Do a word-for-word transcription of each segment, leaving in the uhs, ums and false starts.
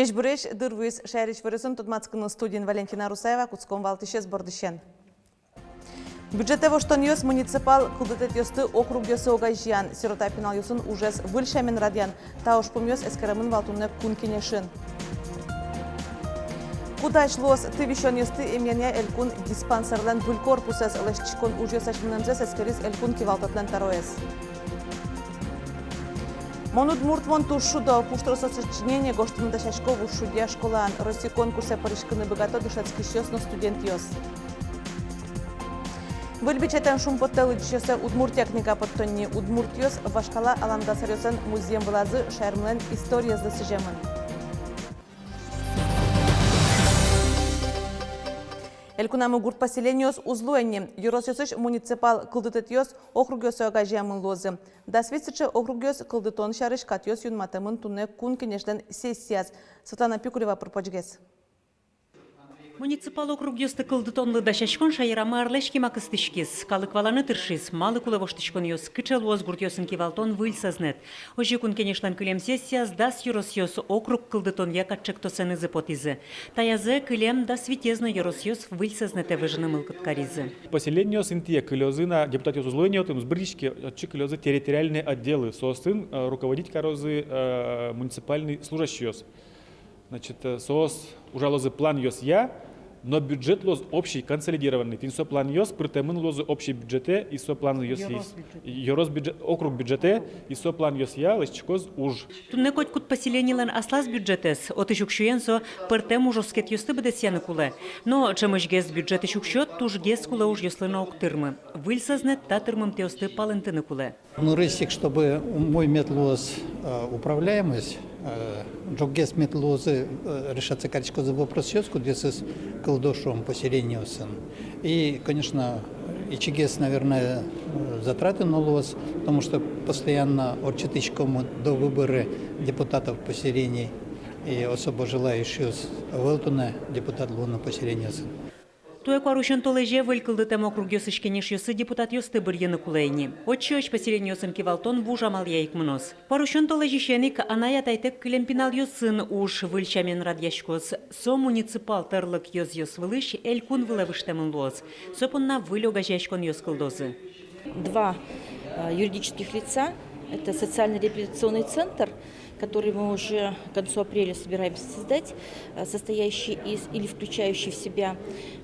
Ӟечбуресь! Дыр вуиз «Шаерысь иворъёсын» тодматскыны. Студиын Валентина Русаева. Кутском валтӥсез бордысен. Бюджетэ воштонъёс, муниципал кылдытэтъёсты округъёсы огазеян, сирота пиналъёсын ужез выль сямен радъян. Та ужпумъёс эскеремын вал туннэ Кун Кенешын. Кудаз луоз ты висёнъёсты эмъянъя элькун диспансерлэн выль корпусэз? Лэсьтӥськон ужъёслэсь мынэмзэс эскериз элькун кивалтэтлэн тӧроез. «Мон удмурт, мон туж шудо» пуштросо сочинение гожтыны дасясько вузшудъя школаын. Россиысь конкурсэ пыриськыны быгато дышетскисьёс но студентъёс. Выль бичетэн шумпоттэ лыдӟисьёсэ «Удмуртия» книга поттонни. Удмуртъёс вашкала Алангасаръёслэн музъем вылазы шаермылэн историезлы сӥземын. Элькунамы гурт поселениос уз луэ ни. Ёросъёсысь муниципал кылдытэтъёс округъёсы огазеямын луозы. Дас вить сыӵе округъёс кылдытон сярысь катъёс юнматэмын туннэ Кун Кенешлэн сессияз. Светлана Пикулева пыр-почгес. Муниципал округъёсты кылдытонлы дасяськон шаерамы арлэсь кема кыстӥськиз. Калык валаны тыршиз, малы кулэ воштӥськонъёс, кыӵе луоз гуртъёсын кивалтон выль сӧзнэт. Озьы Кун Кенешлэн кылем сессияз дас ёросъёс округ кылдытонъя катӵектосэнызы потӥзы. Таязэ кылем дас витез но ёросъёс выль сӧзнэтэ выжыны мылкыд каризы. Поселениос интые кылёзы на, депутатъёс уз луэ ни отын, уз бырйиське, отчы кылёзы территориальные отделы. Соосын, э, руководить карозы, э, муниципальный служащийёс. Значит, э, соос ужалозы планъёсъя, но бюджет луоз общий, консолидированный. Тӥни со планъёс пыртэмын луозы общий бюджетэ, и со планъёс ёрос бюджетэ, округ бюджетэ, и со планъёсъя лэсьтӥськоз уж. Туннэ котькуд поселенилэн аслаз бюджетэз, отысь уксёен со пӧртэм ужоскетъёсты быдэсъяны кулэ. Но ӵемысьгес бюджетысь уксё тужгес кулэ ужъёслы но уг тырмы. Выль сӧзнэт та тырмымтэосты палэнтыны кулэ. Нырысь ик, чтобы умой мед луоз, э, управляемость, э, ӝоггес мед луозы, э, решаться кариськозы вопросъёс, кудъёсыз кылдо, шуом, поселениосын. И, конечно, ичигес, наверное, э, затраты но луоз, потому что постоянно ортчытӥськомы довыборы депутатов поселений, и особо желающих ӧвӧл туннэ депутат луыны поселениосын. Туэ куарусён толэзе выль кылдытэм округъёсысь кенешъёсы депутатъёсты бырйыны кулэ ини. Отчыозь поселениосын кивалтон вуж амалъя ик мыноз. Куарусён толэзьысен ик анай-атайтэк кылем пиналъёсын уж выль сямен радъяськоз. Со муниципал тӧрлык ёзъёс вылысь элькун вылэ выжтэмын луоз. Со понна выль огазеяськонъёс кылдозы. Два, э, юридических лица. Это социально-реабилитационный центр, который мы уже к концу апреля собираемся создать, э, состоящий из или включающий в себя,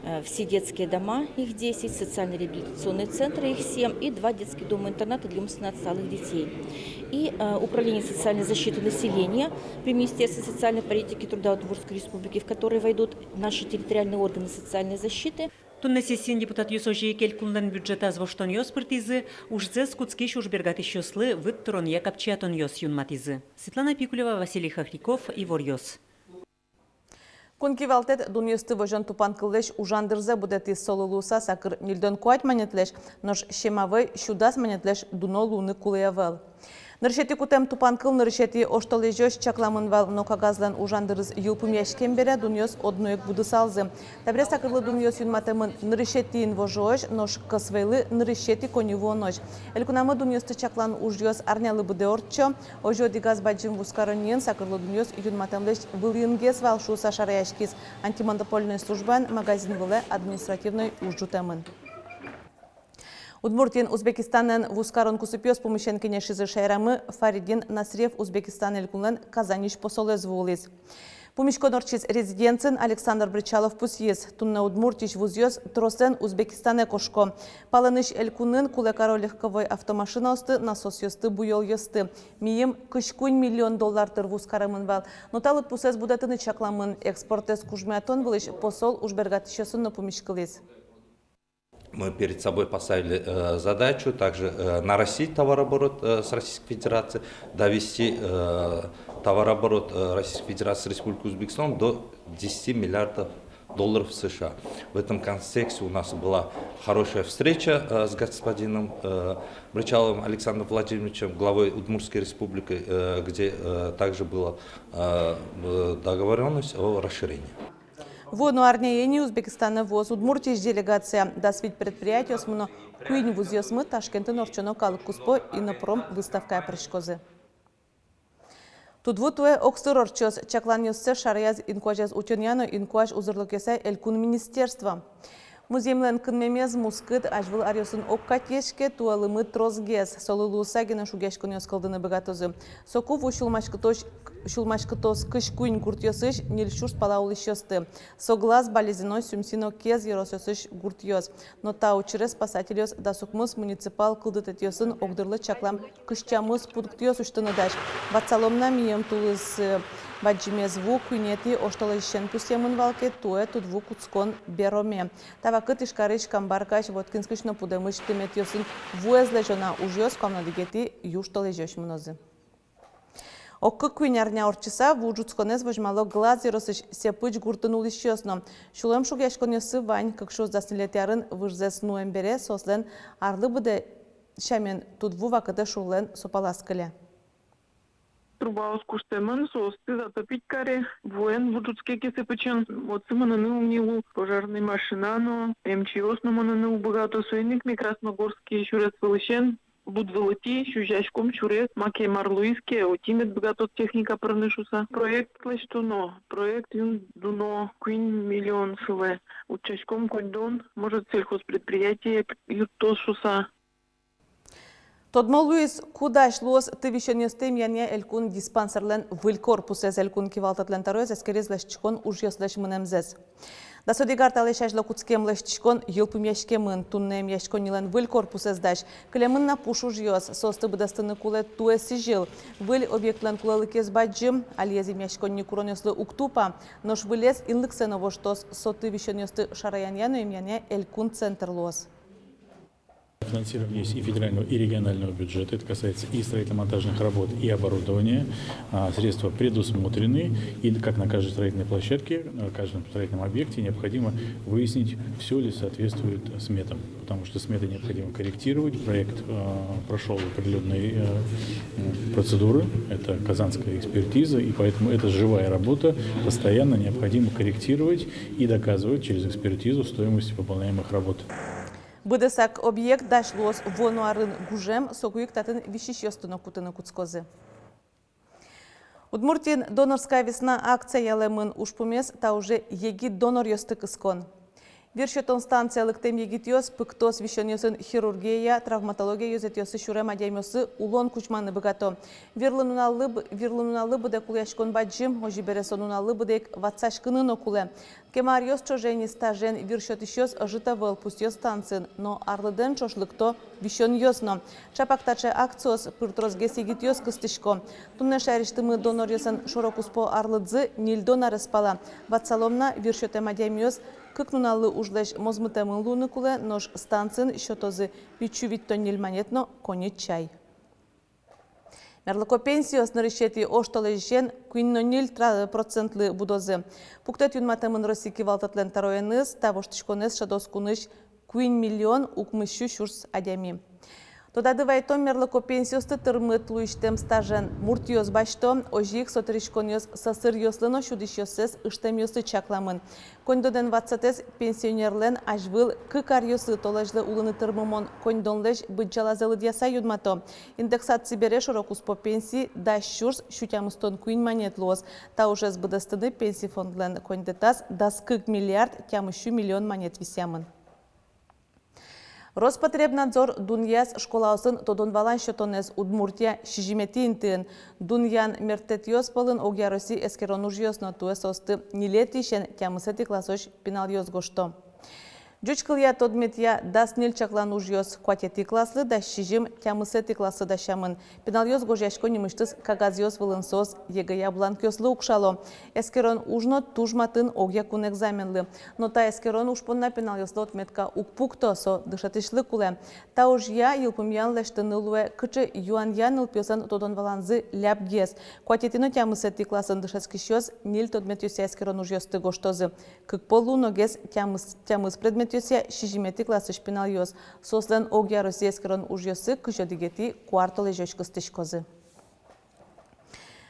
э, все детские дома, их десять, социально-реабилитационные центры, их семь, и два детских дома-интерната для умственно отсталых детей. И, э, управление социальной защиты населения при Министерстве социальной политики и труда Удмуртской Республики, в которые войдут наши территориальные органы социальной защиты. Туннэ сессиын депутатъёс озьы ик элькунлэн бюджетаз воштонъёс пыртӥзы, ужзэс кутскись ужбергатӥсьёслы выт тыронъя капчиятонъёс юнматӥзы. Светлана Пикулева, Василий Хохряков, «Иворъёс». Кун кивалтэт дунъёсты возён тупанкыллэсь ужан дырзэ будэтӥз. Солы луыса сакыр ньыльдон куать манетлэсь, нош семавӧй сю дас манетлэсь дуно луыны кулэ ӧвӧл. Нырысетӥ кутэм тупанкыл нырысетӥ оштолэзёзь чакламын вал, но кагазлэн ужан дырыз йылпумъяськем бере дунъёс одно ик будысалзы. Табере сакырлы дунъёс юнматэмын нырысетӥ инвожоозь, нош кӧсвӧйлы нырысетӥ коньывуонозь. Элькунамы дунъёсты чаклан ужъёс арнялы быдэ ортчо. Озьы одӥгаз бадӟым вузкаронниын сакырлы дунъёс юнматэмлэсь вылынгес вал шуыса шараяськиз. Антимонопольной службаен магазин вылэ административной уж ӝутэмын. Удмуртиын Узбекистанэн вузкарон кусыпъёс пумысен кенешизы. Шаерамы Фаридин Насриев Узбекистан Элькунлэн Казаньысь посолэз вуылӥз. Пумиськон ортчиз резиденциын. Александр Бречалов пусйиз: туннэ Удмуртиысь вузъёс тросэн Узбекистанэ кошко. Палэнысь элькунын кулэ каро легковой автомашинаосты, насосъёсты, буёлъёсты. Мийым кызь куинь миллион доллар тыр вуз каремын вал. Но та лыдпусэз будэтыны чакламын. Экспортэз кужмоятон вылысь посол ужбергатӥсьёсын но пумиськылӥз. Мы перед собой поставили, э, задачу также, э, нарастить товарооборот, э, с Российской Федерацией, довести, э, товарооборот, э, Российской Федерации с Республикой Узбекистан до десяти миллиардов, э, долларов С Ш А. В этом контексте у нас была хорошая встреча, э, с господином, э, Бречаловым Александром Владимировичем, главой Удмуртской Республики, э, где, э, также была, э, э, договорённость о расширении. Вуоно арняе ини Узбекистанэ вуоз Удмуртиысь делегация. Дас вить предприятиос мыно, куинь вузъёсмы Ташкентын ортчоно калык куспо «Инопром» выставкае пыриськозы. Тудву туэ огсыр ортчоз. Чакланъёссэ шараяз инкуазез утёнъя но инкуазь узырлыкъёсъя элькун министерство. Музъемлэн кынмемез мускыт, азьвыл аръёсын огкадь иське, туэ лымы тросгес. Солы луыса гинэ шугъяськонъёс кылдыны быгатозы. Соку ву сюлмаськытозь, сюлмаськытоз кызь куинь гуртъёсысь ньыль сюрс пала улӥсьёсты. Соглас, Балезино, Сюмси но Кез ёросъёсысь гуртъёс. Но та учыре спасательёс дас укмыс муниципал кылдытэтъёсын огдырлы чаклам кызь тямыс пунктъёс усьтыны дась. Ватсалом на, мием тулыс, э, бадӟымез ву куинетӥ оштолэзьысен пусъемын вал ке, туэ тудву кутскон бероме. Та вакытэ Ижкарысь, Камбаркаысь, Воткинскысь но Пудэмысь тыметъёсын вуэз лэзёно. Ужъёс куамын одӥгетӥ южтолэзёзь мынозы. Ог кык-куинь арня ортчыса ву ӝутсконэз возьмало Глаз ёросысь Сепыч гуртын улӥсьёс но. Сюлэм шугъяськонъёссы вань. Кык сюрс дас ньылетӥ арын выжзэс нуэм бере соослэн арлы быдэ сямен тудву вакытэ шурлэн со палаз кыле. Трубаос куштэмын, соосты затопить каре. Вуэн ву ӝутске ке Сепычын, отчы мыныны уг ни лу. Пожарной машина но, эмчиос но мыныны уг быгато. Соин ик ми Красногорский сюрес вылысен, Буд вылытӥ, сузяськом сюрес, маке мар луиз ке, отӥ мед быгатоз техника пырыны шуыса. Проект лэсьтоно, проект юн дуно, куинь миллион сылэ. Утчаськом коньдон, может, сельхозпредприятие юттоз шуыса. Тодмо луиз, ку дась луоз ты висёнъёсты эмъянъя элькун диспансерлэн выль корпусэз. Элькун кивалтэтлэн тӧроез эскериз лэсьтӥськон ужъёслэсь мынэмзэс. Дас одӥг ар талэсь азьло кутскем лэсьтӥськон йылпумъяськемын. Туннэ эмъяськоннилэн выль корпусэз дась. Кылемын на пуш ужъёс. Соосты быдэстыны кулэ туэ сӥзьыл. Выль объектлэн кулэлыкез бадӟым, алиез эмъяськонни куронъёслы уг тупа. Нош вылез инлыксэ но воштоз. Со ты висёнъёсты шараянъя но эмъянъя элькун центр луоз. Финансирование есть и федерального, и регионального бюджета. Это касается и строительно-монтажных работ, и оборудования. А, средства предусмотрены, и как на каждой строительной площадке, на каждом строительном объекте необходимо выяснить, всё ли соответствует сметам, потому что сметы необходимо корректировать. Проект, а, прошёл определённые, э, м, процедуры. Это казанская экспертиза, и поэтому это живая работа. Постоянно необходимо корректировать и доказывать через экспертизу стоимость выполняемых работ. Быдэсак объект дась луоз вуоно арын гужем, соку ик татын висисьёсты но кутыны кутскозы. Удмуртиын «Донорская весна» акция ялэмын. Ужпумез та уже егит доноръёсты кыскон. Вир сётон станцие лыктэм егитъёс пыктос висёнъёсын хирургияя, травматология ёзэтъёсы сюрем адямиослы улон кузьманы быгато. Вирлы нуналлы б-, вирлы нуналлы быдэ кулэяськон бадӟым, озьы бере, со нуналлы быдэ ик ватсаськыны но кулэ. Кема аръёс ӵоже ини стажен вир сётӥсьёс ӧжыт ӧвӧл, пусъёс станциын, но арлыдэн ӵош лыкто висёнъёс но. Ӵапак таӵе акциос пыр тросгес егитъёс кыстӥсько. Туннэ шаерысьтымы доноръёслэн шоро-куспо арлыдзы ньыльдон арес пала. Ватсалом на, вир сётэм адямиос кык нуналлы ужлэсь мозмытэмын луыны кулэ, нош станциын сётозы витьсю витьтон ньыль манет но коньы чай. Мерлыко пенсиос нырысетӥ оштолэзьысен куинь но ньыль тра-, процентлы будозы. Пуктэт юнматэмын Россия кивалтэтлэн тӧроеныз. Та воштӥськонэз шӧдоз кунысь куинь миллион укмыссю сюрс адями. Тодады вайтом, мерлыко пенсиосты тырмыт луисьтэм стажен муртъёс басьто, озьы ик со тыриськонъёс сӧсыръёслы но сюдӥсьёссэс ыштэмъёслы чакламын. Коньдонэн ватсэтэз пенсионерлэн азьвыл кык аръёсы толэзьлы улыны тырмымон коньдонлэсь быдӟалазэ лыдъяса юнмато. Индексаци бере шоро-куспо пенси дас сюрс сю тямыстон куинь манет луоз. Та ужез быдэстыны Пенси фондлэн коньдэтаз дас кык миллиард тямыссю миллион манет висъямын. Роспотребнадзор дунъяз школаосын тодон-валан сётонэз. Удмуртия сизьыметӥ интыын. Дунъян мертэтъёс пӧлын огъяроссиысь эскерон ужъёс но. Туэ соосты ньылетӥысен тямысэтӥ классозь пиналъёс гожто. Ӟуч кылъя, тодметъя дас ньыль чаклан ужъёс куатетӥ класслы, дас сизьым тямысэтӥ класслы дасямын. Пиналъёс гожъясько нимысьтыз кагазъёс вылын, соос ЕГЭ-я бланкъёслы укшало. Эскерон уж но туж матын огъя кун экзаменлы. Но та эскерон уж понна пиналъёслы отметка уг пукто, со дышетӥсьлы кулэ. Та ужъя йылпумъян лэсьтыны луэ, кыӵе юанъя нылпиослэн тодон-валанзы лябгес. Куатетӥ но тямысэтӥ классын дышетскисьёс ньыль тодметъёсъя эскерон ужъёсты гожтозы. Кык пол луоногес тямыс, тямыс предметъёсъя сизьыметӥ классысь пиналъёс. Соослэн огъя Россия эскерон ужъёссы кызь одӥгетӥ куартолэзёзь кыстӥськозы.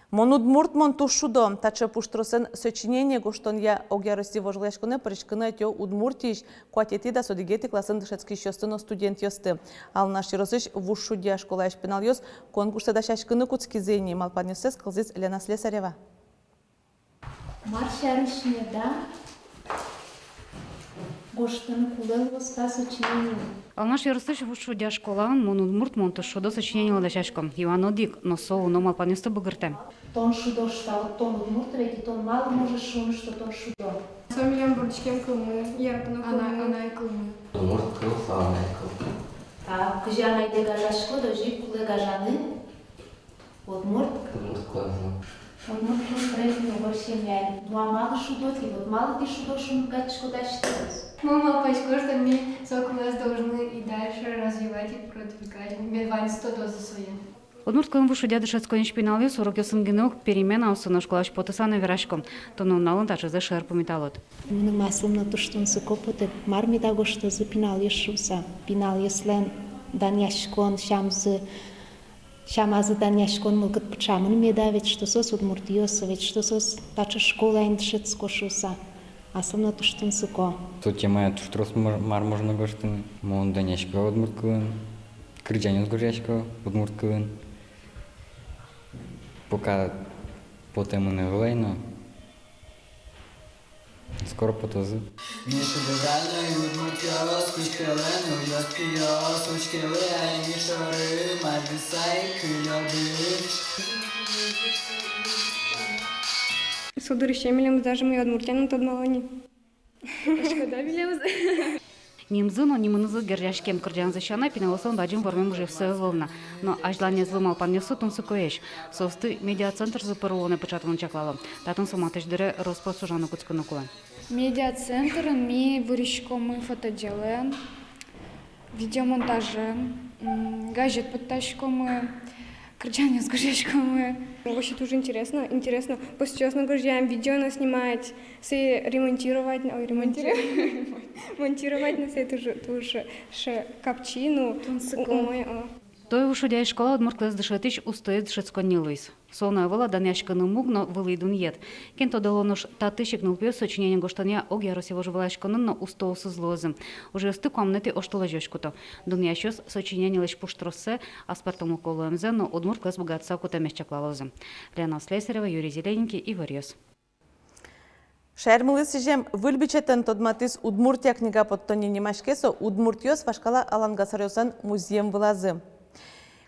«Мон удмурт, мон туж шудо» — таӵе пуштросэн сочинение гожтонъя огъя Россия вожвылъяськонэ пыриськыны ӧтё Удмуртиысь куатетӥ, дас одӥгетӥ классын дышетскисьёсты но студентъёсты. Алнаш ёросысь Вуж-Шудья школаысь пиналъёс конкурсэ дасяськыны кутскизы ини. Малпанъёссэс кылзӥз Лена Слесарева. Мар сярысь меда гожтыны кулэ луоз та сочинение? Алнаш ёросысь Вуж-Шудья школаын «Мон удмурт, мон туж шудо» сочинениелы дасясько. Юан одӥг, но со уно малпанъёсты быгыртэ. Тон шудо шуса, вот тон удмурт ведь, и тон малы можешь шуыны, что тон шудо? Со милям вордӥськем кылмы, яратоно кылмы. Анай кылмы. Удмурт кыл, со анай кыл. Так, кызьы анайдэ гажаськод, озьы ик кулэ гажаны удмурт. Удмурт кылзэ. Удмурт кыл проект но вор семья. Ну а малы шудо тӥ, вот малы тӥ шудо шуыны быгатӥськоды асьтэос? Мон малпасько, что ми со кылэз должны и дальше развивать и продвигать. Мед ваньзы тодозы сое. Удмурт кылын Вуж-Шудья дышетсконниысь пиналъёс урокъёсын гинэ уг, переменаосы но школаысь потыса но верасько. Туннэ нуналын таӵезэ шер пумиталод. Мыным аслым но туж тунсыко потэ, мар меда гожтозы пиналъёс шуса. Пиналъёслэн данъяськон сямзы, сямазы данъяськон мылкыд пыӵамын меда, ведь что соос удмуртъёс, ведь что соос таӵе школаын дышетско шуса. Аслым но туж тунсыко. Со темая туж трос мар, мар можно гожтыны. Мон данъясько удмурт кылын, кырӟанъёс гожъясько удмурт кылын. Пока потэмын ӧвӧл ай но. Скоро потозы. Ми шудо гажано удмуртъёс, учкелэ, нылъёс, пиос, учкелэ ай ми шоры, мар висай кылёды. Со дырысен милемыз даже мый Удмуртия но тодмало ни. Пачкода милемыз. Нимзы но нимынызы герӟаськем кырӟанзы сяна, пиналъёслэн бадӟым вормем ужъёссы ӧвӧл на. Но азьланезлы малпанъёссы тунсыкоесь. Соосты медиацентрзы пыр улонэ пыӵатыны чаклало. Татын со матысь дыре рос-прос ужаны кутскыны кулэ. Медиацентрын ми выриськомы фотоделэн, видеомонтажен, м, газет поттаськомы, кырӟанъёс гожъяськомы. Вообще туж интересно, интересно. Постъёс но гожъям, видео но снимать, сое ремонтировать, ой, ремонтировать, монтировать но сое туж, туж ше капчи, ну, тунсыко. Умой, а. Туэ Вуж-Шудья школа удмурт кылэз дышетӥсь устоез дышетсконни луиз. Со но ӧвӧл-а данъяськыны муг но вылӥ дунъет. Кин тодэ, луоз нош, татысь ик нылпиос сочинение гожтонъя огъя Россия вожвылъяськонын но устоосыз луозы. Ужъёсты куамынэтӥ оштолэзёзь куто. Дунъясьёс сочинениелэсь пуштроссэ аспӧртэмлыко луэмзэ но удмурт кылэз быгатыса кутэмез чаклалозы. Лена Слесарева, Юрий Зелененький, «Иворъёс». Шаермылы сӥзем выль бичетэн тодматӥз «Удмуртия» книга поттонни. Нимаське со удмуртъёс вашкала Алангасаръёслэн музъем вылазы.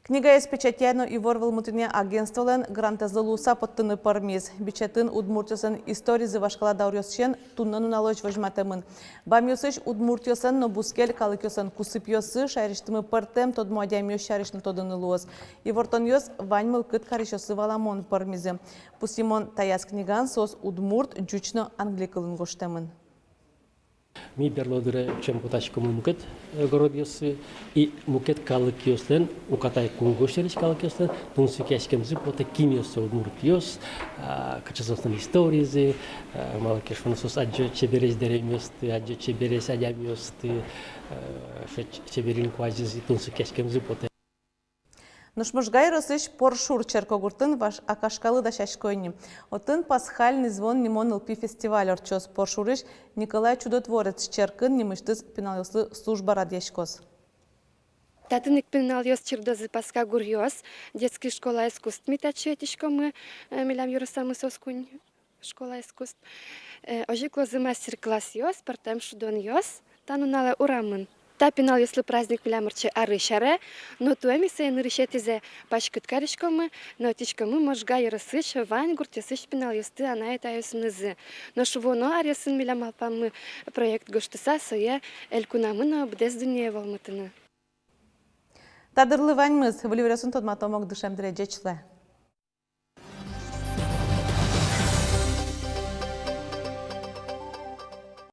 Книгаез печатья но ивор вӧлмытонъя агентстволэн грантэзлы луыса поттыны пӧрмиз. Бичетын удмуртъёслэн историзы вашкала дауръёсысен туннэ нуналозь возьматэмын. Бамъёсысь удмуртъёслэн но бускель калыкъёслэн кусыпъёссы, шаерысьтымы пӧртэм тодмо адямиос сярысь но тодыны луоз. Ивортонъёс вань мылкыд карисьёслы валамон пӧрмизы. Пусйымон, таяз книгаын соос удмурт, ӟуч но англи кылын гожтэмын. Ми берло дыре ӵем потаськомы мукет, э, городъёсы и мукет калыкъёслэн, уката ик кунгож сьӧрысь калыкъёслэн тунсыкъяськемзы потэ, кинъёс со удмуртъёс, а, кыӵе соослэн историзы, а, малы ке шуоно, соос адӟо чебересь дэремъёсты, адӟо чебересь адямиосты, э, ӵе-, чеберен куазезы, тунсыкъяськемзы потэ. Нош Можга ёросысь Поршур черкогуртын ваш-, Акашкалы дасясько ини. Отын «Пасхальный звон» нимо нылпи фестиваль ортчоз. Поршурысь Николай Чудотворец черкын нимысьтыз пиналъёслы служба радъяськоз. Татын ик пиналъёс чирдозы Пасха гуръёс, детский школа искусств ми татчы ӧтиськомы, э, милям ёросамы соос куинь школа искусств. Э, озьы ик луозы мастер-классъёс, пӧртэм шудонъёс та нуналэ урамын. Та пиналъёслы праздник милям ортче арысь аре, но туэ ми сое нырысетӥзэ паськыт кариськомы но ӧтиськомы Можга ёросысь вань гуртъёсысь пиналъёсты анай-атайёсынызы. Нош вуоно аръёсын милям малпаммы проект гожтыса сое элькунамы но быдэс дуннее вӧлмытыны. Та дырлы ваньмыз. Выль иворъёсын тодматом ук дышем дыре. Ӟеч луэ.